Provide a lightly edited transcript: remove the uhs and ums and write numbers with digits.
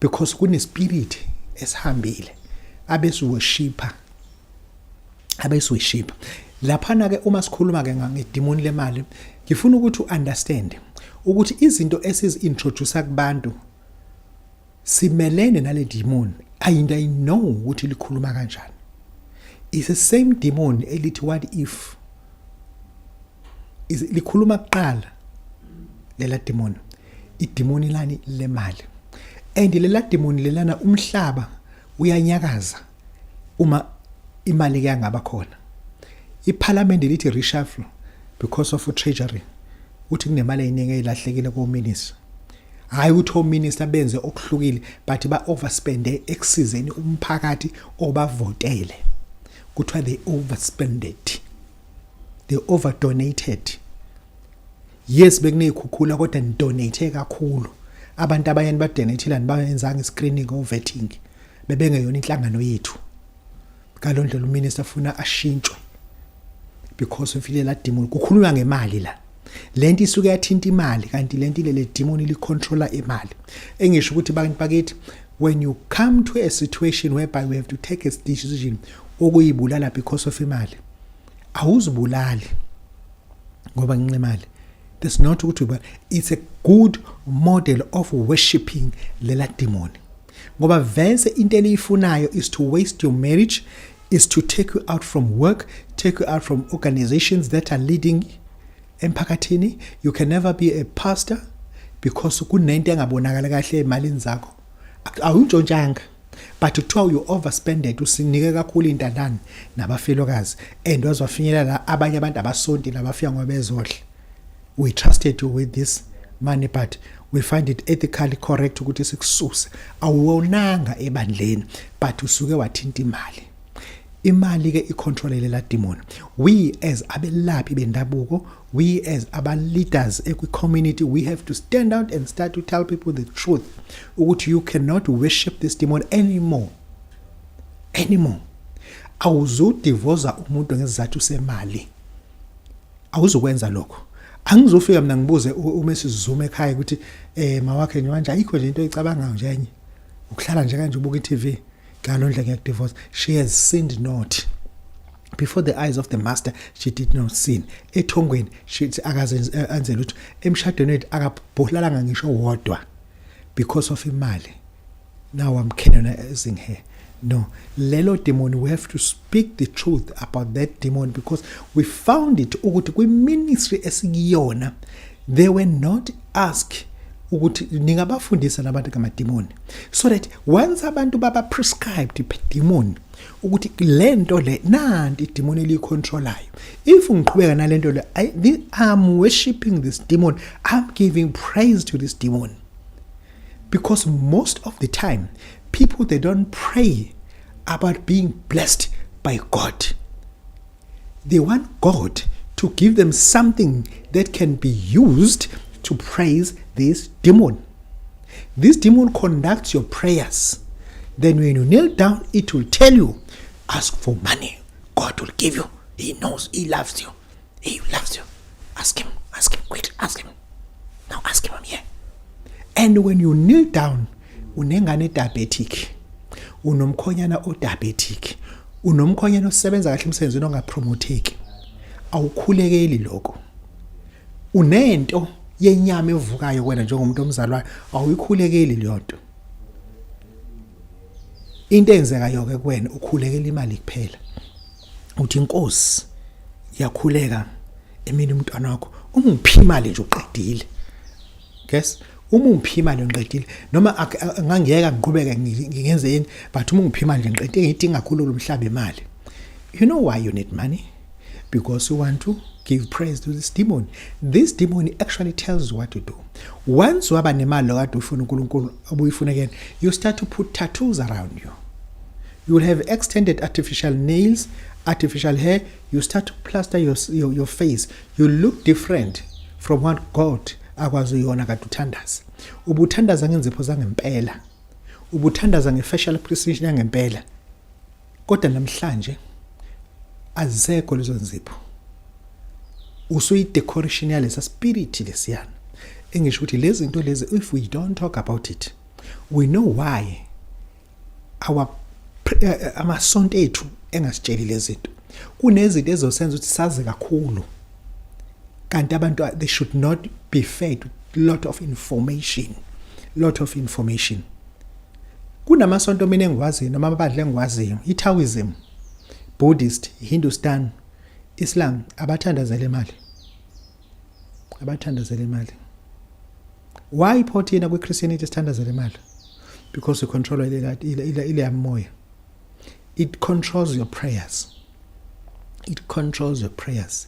Because kune-spirit esihambile abesiworshipa, abesiworshipa laphana ke. Uma sikhuluma ke ngedimoni lemali, ngifuna ukuthi u-understand ukuthi izinto esizi-introduce kubantu simelene nale demon. Ayinto I know ukuthi likhuluma kanjani. It's the same demon elithi, "What if?" Likhuluma kuqala lela demon, idemoni lani? Lemali. And lela demon lelana, umhlaba uyanyakaza uma imali kuyangaba khona. Iparliament lithi reshuffle because of treasury, uthi kunemali eyiningi ezilahlekile ko-minister. Hayi ukuthi o-minister benze okuhlukile, but ba overspende ekusizeni umphakathi obavotele. Kuthiwa they overspended, they over donated. Yes, bekuneyikhukhula, kodwa ni-donate kakhulu. Abantu abanye ba-donate, bayenzanga screening or vetting, bebengeyona inhlangano yethu. Ngalondlela u-minister afuna ashintshwe because of lela demon. Kukhulunywa ngemali la, lento isuke yathinta imali, kanti lento ilele demon li-controla imali. Engisho ukuthi, bantu bakithi, when you come to a situation whereby we have to take a decision okuyibulala because of imali, awuzibulali ngoba ngenxa imali. That's not ukuthi ubala. It's a good model of worshiping lela demon, ngoba vese into eliyifunayo is to waste your marriage, is to take you out from work, take you out from organizations that are leading emphakathini. You can never be a pastor because kunento engabonakala kahle emalini zakho. Awuntshontshanga, but kuthiwa you overspended, usinike kakhulu intandane nabafelokazi, and waziwafinyelela la abanye abantu abasonti labafika ngoba bezodla. We trusted you with this money, but we find it ethically correct ukuthi sikususe. Awuwonanga ebandleni, but usuke wathinta imali. Imali ke i-control lela demon. We as abelaphi bendabuko, we as aba leaders ekwi community, we have to stand out and start to tell people the truth ukuthi you cannot worship this demon anymore, anymore. Awuzudivoza umuntu ngesizathu semali, awuzukwenza lokho. Angizofika mina ngibuze uMrs Zuma ekhaya ukuthi mawakhe nje manje ayikho nje into oyicabangayo nje enye, ukuhlala nje kanje ubuka i-TV ngalondlela, ngiyakudivorce. She has sinned not before the eyes of the master. She did not sin. Ethongweni she akaze enze lutho. Emshadweni wethu akabholalanga ngisho wodwa. Because of imali, now I'm canonizing her. No, lelo demon, we have to speak the truth about that demon, because we found it ukuthi kwi-ministry esikuyona they were not asked ukuthi ningabafundisa nabantu ngamademoni, so that once abantu baba prescribed demon ukuthi lento le, nanti idemon eliyicontrolayo, if ngiqhubeka nalento le, I'm worshiping this demon, I'm giving praise to this demon. Because most of the time people, they don't pray about being blessed by God. They want God to give them something that can be used to praise this demon. This demon conducts your prayers. Then when you kneel down, it will tell you, "Ask for money. God will give you. He knows. He loves you. He loves you. Ask him. Ask him quickly. Ask him now. Ask him. I'm here." And when you kneel down, unengane diabetic, unomkhonyana o-diabetic, unomkhonyana osebenza kahle emsebenzini ongapromoteki, awukhulekeli lokho. Unento yenyama evukayo kwena njengomuntu omzalwayo, awuyikhulekeli leyo nto. Into eyenzekayo ke kuwena, ukhulekela imali kuphela. Uthi, "Inkosi, iyakhuleka emini umntwana wakho, uma ungiphi imali nje uqedile." Yes, uma ungiphi imali ngiqedile, noma ngangiyeka ngiqhubeke ngingenze yini, but uma ungiphi imali nje ngiqedile, ngidinga kakhulu lo mhlaba imali. You know why you need money? Because you want to give praise to this demon. This demon actually tells you what to do. Once waba nemali kade ufuna uNkulunkulu obuyifuna again, you start to put tattoos around you. You will have extended artificial nails, artificial hair. You start to plaster your face. You look different from what God akwazi uyona kade uthandaza. Ubuthandaza ngenzipho zangempela, ubuthandaza nge-facial precision yangempela, kodwa namhlanje azisekho lezo nzipho. Usuyi-decoration yalesa spirit lesiyana. Engisho ukuthi lezi zinto lezi, if we don't talk about it, We know why our amasonto ethu engasitsheli lezi zinto. Kunezinto ezosenza ukuthi sazi kakhulu, kanti abantu, they should not be fed with lot of information, lot of information. Kunamasonto mina engiwaziyo noma amabandla engiwaziyo, iTaoism, Buddhist, Hindustan, Islam, abathandazela imali, abathandazela imali. Why pho thina kwi-Christianity sithandazela imali? Because we control ile moya. It controls your prayers, it controls your prayers.